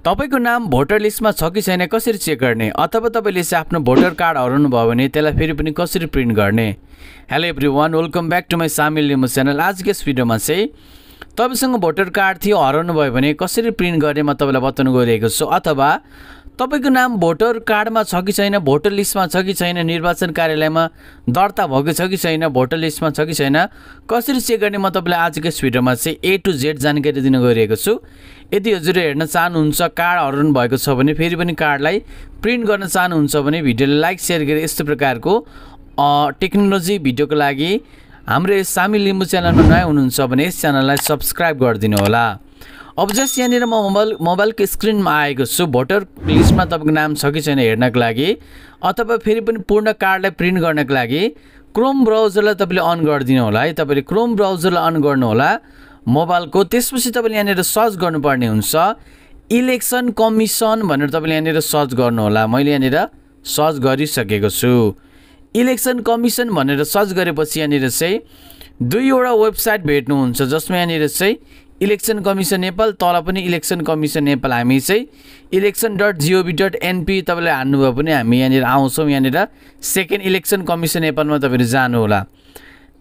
तपाईको नाम भोटर लिस्टमा छ कि छैन कसरी चेक गर्ने अथवा तपाईले चाहिँ आफ्नो भोटर कार्ड हराउनु भयो भने त्यसलाई फेरि पनि कसरी प्रिन्ट गर्ने। Hello everyone, welcome back to my सामिल लिम्बू च्यानल। आजको यस भिडियोमा चाहिँ तपाईसँग भोटर कार्ड थियो हराउनु भयो भने कसरी प्रिन्ट गर्ने म तपाईलाई बताउन गइरहेको छु। अथवा तपाईको नाम भोटर कार्डमा छ कि छैन, भोटर लिस्टमा छ कि छैन, निर्वाचन कार्यालयमा दर्ता भएको छ कि छैन, भोटर लिस्टमा छ कि छैन, कसरी चेक गर्ने म तपाईलाई आजको यस भिडियोमा चाहिँ A to Z जानकारी दिन गइरहेको छु। यदि हजुर हेर्न चाहनुहुन्छ, कार्ड हराउनु भएको छ भने, फेरि पनि कार्डलाई प्रिन्ट गर्न चाहनुहुन्छ भने भिडियोलाई लाइक शेयर गरी यस्तो प्रकारको टेक्नोलोजी भिडियोको लागि हाम्रो सामिल लिम्बू च्यानलमा नयाँ हुनुहुन्छ भने यस च्यानललाई सब्स्क्राइब गरिदिनु होला। अब जस्ट यहाँनिर म मोबाइलको स्क्रिनमा आएको छु। भोटर लिस्टमा तपाईँको नाम छ कि छैन हेर्नको लागि अथवा फेरि पनि पूर्ण कार्डलाई प्रिन्ट गर्नको लागि क्रोम ब्राउजरलाई तपाईँले अन गरिदिनु होला है। तपाईँले क्रोम ब्राउजरलाई अन गर्नु होला मोबाइलको। त्यसपछि तपाईँले यहाँनिर सर्च गर्नुपर्ने हुन्छ इलेक्सन कमिसन भनेर तपाईँले यहाँनिर सर्च गर्नु होला। मैले यहाँनिर सर्च गरिसकेको छु। इलेक्सन कमिसन भनेर सर्च गरेपछि यहाँनिर चाहिँ दुईवटा वेबसाइट भेट्नुहुन्छ, जसमा यहाँनिर चाहिँ इलेक्सन कमिसन नेपाल, तल पनि इलेक्सन कमिसन नेपाल। हामी चाहिँ election.gov.np तपाईँले हान्नुभयो भने हामी यहाँनिर आउँछौँ। यहाँनिर सेकेन्ड इलेक्सन कमिसन नेपालमा तपाईँले जानु होला।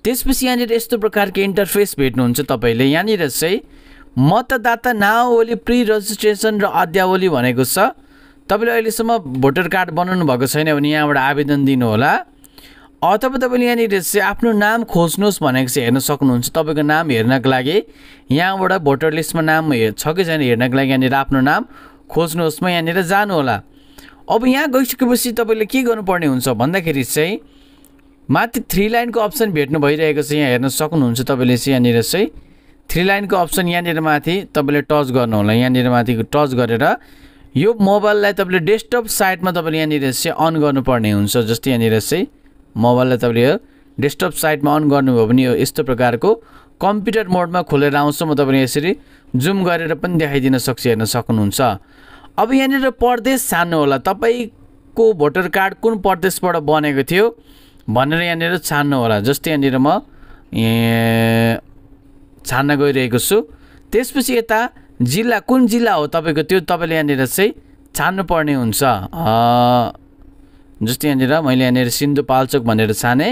त्यसपछि यहाँनिर यस्तो प्रकारको इन्टरफेस भेट्नुहुन्छ तपाईँले। यहाँनिर चाहिँ मतदाता नावली प्री रजिस्ट्रेसन र अद्यावली भनेको छ। तपाईँले अहिलेसम्म भोटर कार्ड बनाउनु भएको छैन भने यहाँबाट आवेदन दिनु होला। अथवा तपाईँले यहाँनिर चाहिँ आफ्नो नाम खोज्नुहोस् भनेको चाहिँ हेर्न सक्नुहुन्छ। तपाईँको नाम हेर्नको लागि यहाँबाट भोटर लिस्टमा नाम छ कि छैन हेर्नको लागि यहाँनिर आफ्नो नाम खोज्नुहोस्मा यहाँनिर जानु होला। अब यहाँ गइसकेपछि तपाईँले के गर्नुपर्ने हुन्छ भन्दाखेरि चाहिँ माथि 3 लाइनको अप्सन भेट्नु भइरहेको छ। यहाँ हेर्न सक्नुहुन्छ तपाईँले चाहिँ यहाँनिर चाहिँ 3 लाइनको अप्सन यहाँनिर माथि तपाईँले टच गर्नु होला। यहाँनिर माथि टच गरेर यो मोबाइललाई तपाईँले डेस्कटप साइटमा तपाईँले यहाँनिर चाहिँ अन गर्नुपर्ने हुन्छ। जस्तै यहाँनिर चाहिँ मोबाइललाई तपाईँले डेस्कटप साइटमा अन गर्नुभयो भने यो यस्तो प्रकारको कम्प्युटर मोडमा खोलेर आउँछ। म तपाईँले यसरी जुम गरेर पनि देखाइदिन सक्छु, हेर्न सक्नुहुन्छ। अब यहाँनिर प्रदेश छान्नु होला। तपाईँको भोटर कार्ड कुन प्रदेशबाट बनेको थियो भनेर यहाँनिर छान्नु होला। जस्तै यहाँनिर म छान्न गइरहेको छु। त्यसपछि यता जिल्ला कुन जिल्ला हो तपाईँको त्यो तपाईँले यहाँनिर चाहिँ छान्नुपर्ने हुन्छ। जस्तै यहाँनिर मैले यहाँनिर सिन्धुपाल्चोक भनेर छाने।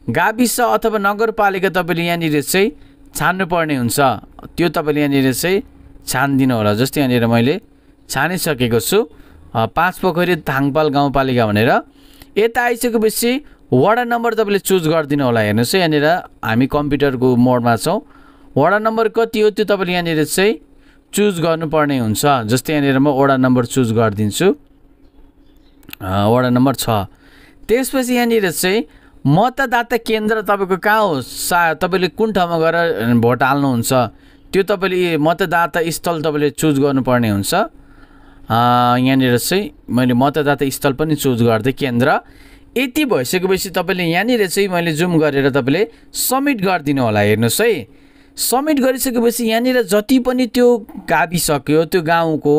गाविस अथवा नगरपालिका तपाईँले यहाँनिर चाहिँ छान्नुपर्ने हुन्छ, त्यो तपाईँले यहाँनिर चाहिँ छानिदिनु होला। जस्तै यहाँनिर मैले छानिसकेको छु 5 पोखरी थाङपाल गाउँपालिका भनेर। यता आइसकेपछि वडा नम्बर तपाईँले चुज गरिदिनु होला। हेर्नुहोस् है, यहाँनिर हामी कम्प्युटरको मोडमा छौँ। वडा नम्बर कति हो त्यो तपाईँले यहाँनिर चाहिँ चुज गर्नुपर्ने हुन्छ। जस्तै यहाँनिर म वडा नम्बर चुज गरिदिन्छु, वडा नम्बर 6। त्यसपछि यहाँनिर चाहिँ मतदाता केन्द्र तपाईँको कहाँ हो, तपाईँले कुन ठाउँमा गएर भोट हाल्नुहुन्छ त्यो तपाईँले मतदाता स्थल तपाईँले चुज गर्नुपर्ने हुन्छ। यहाँनिर चाहिँ मैले मतदाता स्थल पनि चुज गरिदिएँ, केन्द्र। यति भइसकेपछि तपाईँले यहाँनिर चाहिँ मैले जुम गरेर तपाईँले सबमिट गरिदिनु होला। हेर्नुहोस् है, सबमिट गरिसकेपछि यहाँनिर जति पनि त्यो गाविसक्यो त्यो गाउँको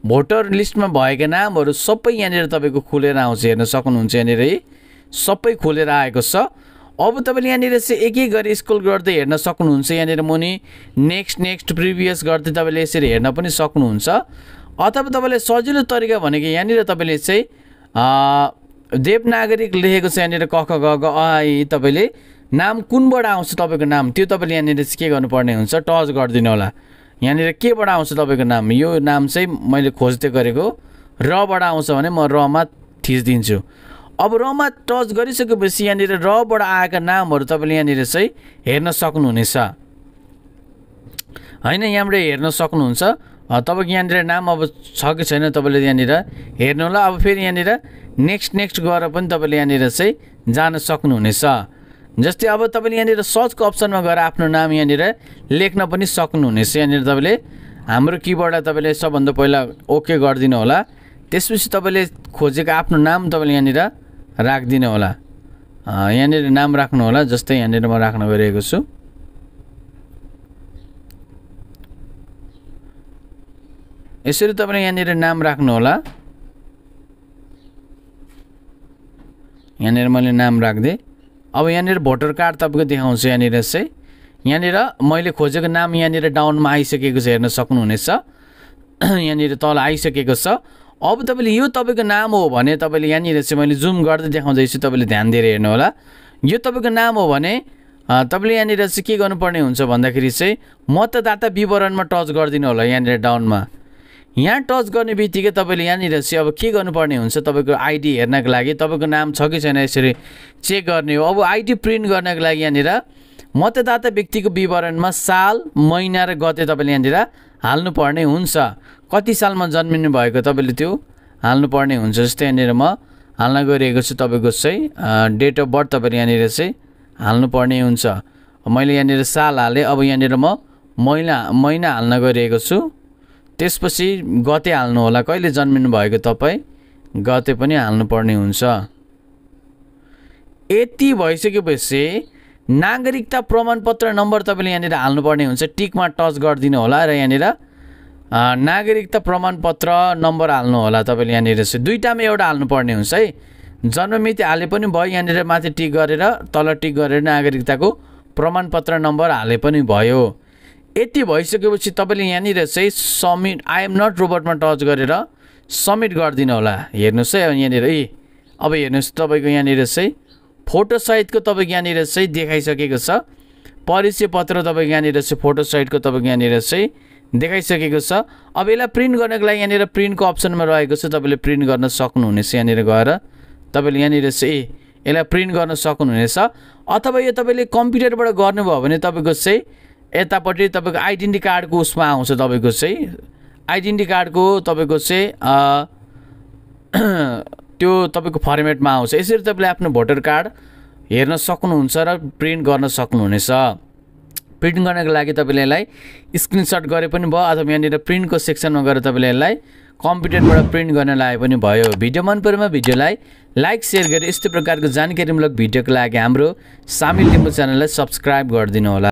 भोटर लिस्टमा भएका नामहरू सबै यहाँनिर तपाईँको खुलेर आउँछ। हेर्न सक्नुहुन्छ यहाँनिर सबै खुलेर आएको छ। अब तपाईँले यहाँनिर चाहिँ एक एक गरी स्क्रोल गर्दै हेर्न सक्नुहुन्छ। यहाँनिर मुनि नेक्स्ट प्रिभियस गर्दै तपाईँले यसरी हेर्न पनि सक्नुहुन्छ। अथवा तपाईँले सजिलो तरिका भनेको यहाँनिर तपाईँले चाहिँ देवनागरिक लेखेको छ यहाँनिर क ख ग घ अ आ इ। तपाईँले नाम कुनबाट आउँछ तपाईँको नाम त्यो तपाईँले यहाँनिर चाहिँ के गर्नुपर्ने हुन्छ, टच गरिदिनु होला। यहाँनिर केबाट आउँछ तपाईँको नाम, यो नाम चाहिँ मैले खोज्दै गरेको रबाट आउँछ भने म रमा थिचिदिन्छु। अब रमा टच गरिसकेपछि यहाँनिर रबाट आएका नामहरू तपाईँले यहाँनिर चाहिँ हेर्न सक्नुहुनेछ होइन। यहाँबाट हेर्न सक्नुहुन्छ तपाईँको यहाँनिर नाम अब छ कि छैन तपाईँले यहाँनिर हेर्नु होला। अब फेरि यहाँनिर नेक्स्ट गएर पनि तपाईँले यहाँनिर चाहिँ जान सक्नुहुनेछ। जस्तै अब तपाईँले यहाँनिर सर्चको अप्सनमा गएर आफ्नो नाम यहाँनिर लेख्न पनि सक्नुहुनेछ। यहाँनिर तपाईँले हाम्रो किबोर्डलाई तपाईँले सबभन्दा पहिला ओके गरिदिनु होला। त्यसपछि तपाईँले खोजेको आफ्नो नाम तपाईँले यहाँनिर राखिदिनु होला। यहाँनिर नाम राख्नु होला। जस्तै यहाँनिर म राख्न गइरहेको छु। यसरी तपाईँले यहाँनिर नाम राख्नु होला। यहाँनिर मैले नाम राखिदिएँ। अब यहाँनिर भोटर कार्ड तपाईँको देखाउँछ। यहाँनिर चाहिँ यहाँनिर मैले खोजेको नाम यहाँनिर डाउनमा आइसकेको छ, हेर्न सक्नुहुनेछ। यहाँनिर तल आइसकेको छ। अब तपाईँले यो तपाईँको नाम हो भने तपाईँले यहाँनिर चाहिँ मैले जुम गर्दै देखाउँदैछु, तपाईँले ध्यान दिएर हेर्नु होला। यो तपाईँको नाम हो भने तपाईँले यहाँनिर चाहिँ के गर्नुपर्ने हुन्छ भन्दाखेरि चाहिँ मतदाता विवरणमा टच गरिदिनु होला। यहाँनिर डाउनमा यहाँ टच गर्ने बित्तिकै तपाईँले यहाँनिर चाहिँ अब के गर्नुपर्ने हुन्छ, तपाईँको आइडी हेर्नको लागि तपाईँको नाम छ कि छैन यसरी चेक गर्ने हो। अब आइडी प्रिन्ट गर्नको लागि यहाँनिर मतदाता व्यक्तिको विवरणमा साल, महिना र गते तपाईँले यहाँनिर हाल्नुपर्ने हुन्छ। कति सालमा जन्मिनु भएको तपाईँले त्यो हाल्नुपर्ने हुन्छ। जस्तै यहाँनिर म हाल्न गइरहेको छु तपाईँको चाहिँ डेट अफ बर्थ तपाईँले यहाँनिर चाहिँ हाल्नुपर्ने हुन्छ। मैले यहाँनिर साल हालेँ। अब यहाँनिर म महिना हाल्न गइरहेको छु। त्यसपछि गते हाल्नु होला, कहिले जन्मिनु भएको तपाईँ गते पनि हाल्नुपर्ने हुन्छ। यति भइसकेपछि नागरिकता प्रमाणपत्र नम्बर तपाईँले यहाँनिर हाल्नुपर्ने हुन्छ। टिकमा टच गरिदिनु होला र यहाँनिर नागरिकता प्रमाणपत्र नम्बर हाल्नु होला। तपाईँले यहाँनिर चाहिँ दुईटामा एउटा हाल्नुपर्ने हुन्छ है। जन्ममिति हाले पनि भयो, यहाँनिर माथि टिक गरेर तल टिक गरेर नागरिकताको प्रमाणपत्र नम्बर हाले पनि भयो। यति भइसकेपछि तपाईँले यहाँनिर चाहिँ सबमिट आई एम नट रोबोटमा टच गरेर सबमिट गरिदिनु होला। हेर्नुहोस् है यहाँनिर अब हेर्नुहोस् तपाईँको यहाँनिर चाहिँ फोटोसहितको तपाईँको यहाँनिर चाहिँ देखाइसकेको छ। परिचय पत्र तपाईँको यहाँनिर चाहिँ फोटोसहितको तपाईँको यहाँनिर चाहिँ देखाइसकेको छ। अब यसलाई प्रिन्ट गर्नको लागि यहाँनिर प्रिन्टको अप्सनमा रहेको छ, तपाईँले प्रिन्ट गर्न सक्नुहुनेछ। यहाँनिर गएर तपाईँले यहाँनिर चाहिँ यसलाई प्रिन्ट गर्न सक्नुहुनेछ। अथवा यो तपाईँले कम्प्युटरबाट गर्नुभयो भने तपाईँको चाहिँ यतापट्टि तपाईँको आइडेन्टिटी कार्डको उसमा आउँछ। तपाईँको चाहिँ आइडेन्टिटी कार्डको तपाईँको चाहिँ त्यो तपाईँको फर्मेटमा आउँछ। यसरी तपाईँले आफ्नो भोटर कार्ड हेर्न सक्नुहुन्छ र प्रिन्ट गर्न सक्नुहुनेछ। प्रिन्ट गर्नको लागि तपाईँले यसलाई स्क्रिनसट गरे पनि भयो, अथवा यहाँनिर प्रिन्टको सेक्सनमा गएर तपाईँले यसलाई कम्प्युटरबाट प्रिन्ट गर्न लागे पनि भयो। भिडियो मन परेमा भिडियोलाई लाइक सेयर गरेर यस्तै प्रकारको जानकारीमूलक भिडियोको लागि हाम्रो सामिल लिम्बू च्यानललाई सब्सक्राइब गरिदिनु होला।